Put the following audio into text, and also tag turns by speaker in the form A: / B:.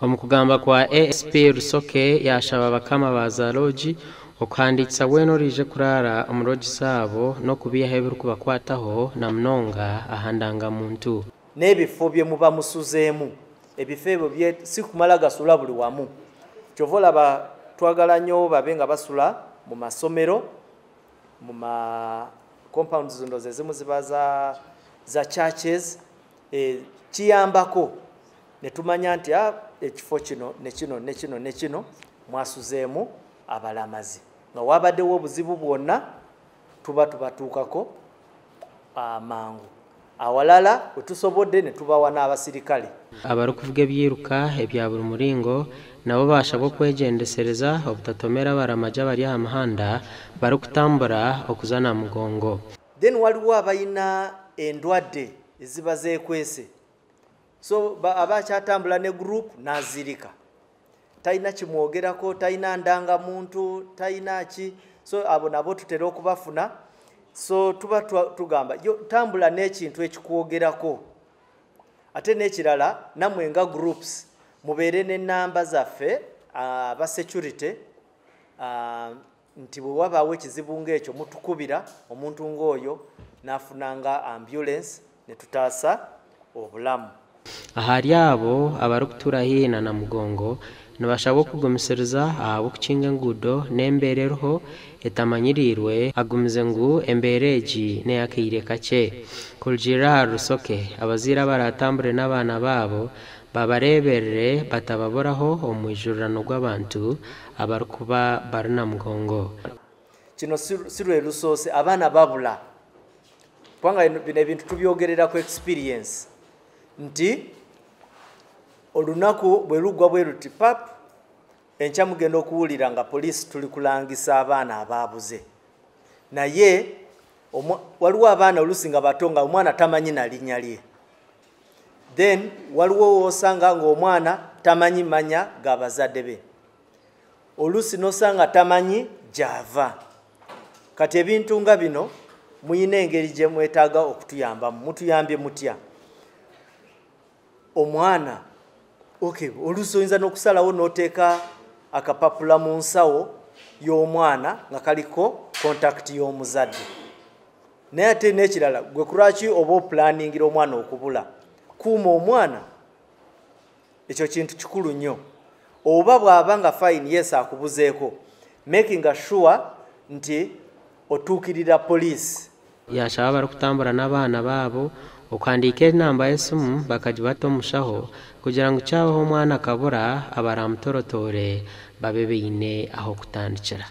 A: Omu kugamba kwa ASP Rusoke yashaba bakama ba za loogi okuhandiikisa weena oraije kuraara omu loogi zaabo n'okubiihaho ebirikubakwataho na munonga aha ndanga-muntu.
B: N'ebifo bye muba musuzeemu, ebifo ebyo bye si kumala gasula buli wamu. Kyova olaba twagala nnyo babe nga basula mu masomero, mu ma compounds ndowooza ezimu ziba za, za churches, eh, kiyambako ne tumanya nti ah, ekifo kino ne kino ne kino ne kino mwasuzeemu abalamazi. Nga wabaddewo obuzibu bwonna tuba tubatuukako amangu. Awalala we tusobodde ne tubawa n'abasirikale.
A: Abarikuvuga ebyiruka ebya buri muringo nabo baashabwa okwegyendesereza obutatomera abaramagi abari aha muhanda barikutambura okuza Namugongo.
B: Then waliwo abalina endwadde eziba zeekwese, so aba akyatambula ne group n'azirika, talina kimwogerako, talina ndangamuntu, talina ki, so abo nabo tutera okubafuna. So tuba tugamba yo tambula n'ekintu ekikwogerako. Ate n'ekirala, nammwe nga groups mubeere n'ennamba zaffe aba security, nti bwe wabaawo ekizibu ng'ekyo mutukubira omuntu ng'oyo n'afunanga ambulance ne tutaasa obulamu.
A: Ahari abo abarikutuura haihi na Namugongo nibashabwa okugumisiriza ahabw'okukinga enguudo n'embeera eriho etamanyiriirwe, agumize ngu embeera egi n'ey'akaire kakye. Kurugiirira ahari Rusoke, abazaire abaratambure n'abaana baabo babareeberere batababuraho omu mwijurirano gw'abantu abarikuba bari Namugongo.
B: Kino si lwe lusoose abaana babula, kubanga bino ebintu tubyogerera ku experience nti olunaku bwe luggwa bwe luti pap, enkya mugenda okuwulira nga poliisi tuli kulangisa abaana abaabuze. Naye waliwo abaana oluusi nga bato nga omwana tamanyi na linnya lye, then waliwo w'osanga ng'omwana tamanyi manya ga bazadde be, oluusi n'osanga tamanyi gy'ava. Kati ebintu nga bino muyina engeri gye mwetaaga okutuyambamu. Mutuyambye mutya? Omwana, okay, oluusi oyinza n'okusalawo n'oteeka akapapula mu nsawo y'omwana nga kaliko contact y'omuzadde. Naye ate n'ekirala, gwe kulwaki oba opulaningira omwana okubula? Kuuma omwana, ekyo kintu kikulu nnyo. Oba bw'aba nga fine, yes, akubuzeeko, making sure nti otuukirira poliisi.
A: Yashaba abarikutambura n'abaana baabo okuhandiika enamba y'esimu bakagibata omu mushaho kugira ngu kyabaho omwana akabura abaramutorotore babe baine ah'okutandikira.